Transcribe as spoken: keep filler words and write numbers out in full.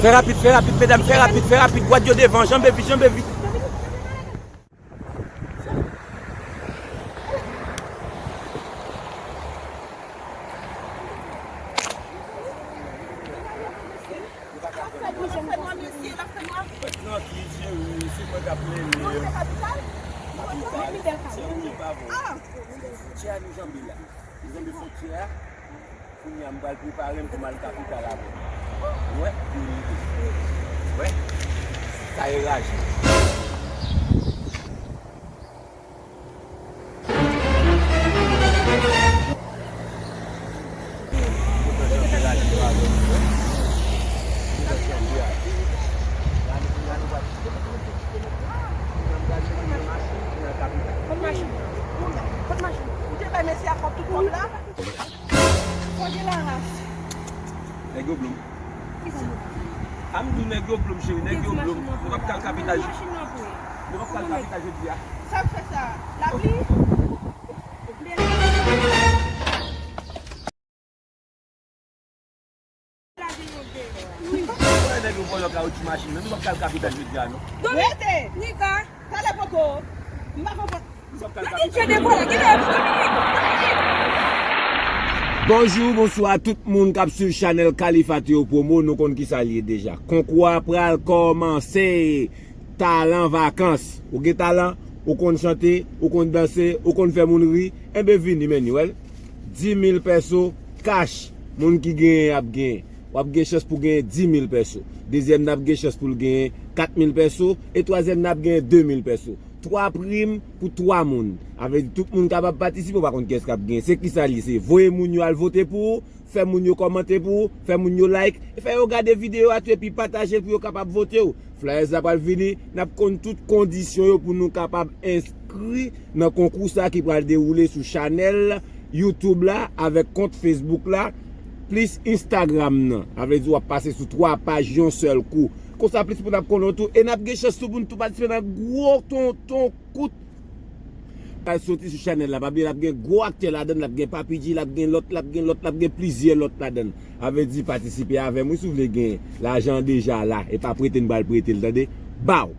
Fè rapid, fè rapid, medam, fè rapid, fè rapid. Gwad yo devan, janbe vit, janbe vit. Tranquille, chérie, c'est moi qui appelle. Capital. Capital. C'est où, c'est pas bon. Fwontyè a nou janbe la. Nou janbe fwontyè a. Kounye a m pral prepare m pou m al kapital avè l. Ou wè, pou rive. Ou wè, sa e raje. Kot machin? Kot machin? Ou te bay mesye a kòb tout kòb la? Fò gen laras. Nèg yo blom. A m di w nèg yo blom, cheri, nèg yo blom. Nou p ap ka al kapital. Nou p ap ka al kapital jodi a. Sa k fè sa? Lapli? Wè nèg yo vòlò kawotchou machin nan. Nou p ap ka al kapital jodi a, non. Rete! Rika! Talè poko! M pa konprann. Bonjou, bonswa tout moun k ap swiv chanèl Khalifa Théo Promo. Nou konn kisa l ye deja. Konkou a pral kòmanse. Talan vakans. Ou gen talan, ou konn chante, ou konn danse, ou konn fè moun ri, enben vini, men ni, wè l. Dis mil pèso kach, moun ki genyen ap genyen. W ap gen chans pou genyen dis mil pèso. Dezyèm nan ap gen chans pou l genyen kat mil pèso. E twazyèm nan ap genyen de mil pèso. Twa prim pou twa moun. A vle di tout moun kapab patisipe, ou pa konn kiyès k ap genyen. Se kisa l ye? Se voye moun yo al vote pou ou, fè moun yo kòmante pou ou, fè moun yo like, e fè yo gade videyo a tou epi pataje l pou yo kapab vote w. Flyers la pral vini, n ap konn tout kondisyon yo pou nou kapab enskri nan konkou sa ki pral dewoule sou chanèl YouTube la avèk kont Facebook la, plis Instagram nan. A vle di w ap pase sou twa paj yon sèl kou. Konsa plis moun ap konnen w tou. E n ap gen chans tou pou n tou patisipe nan gwo tonton kout. Pral soti sou chanèl la. Pa bliye l ap gen gwo aktè ladan l, l ap gen Papi G, l ap gen lòt, l ap gen lòt, l ap gen plizyè lòt ladan l. A vle di patisipe avè m wi si w vle gen lajan an deja la. E pa prete n pral prete l, tande. Baw!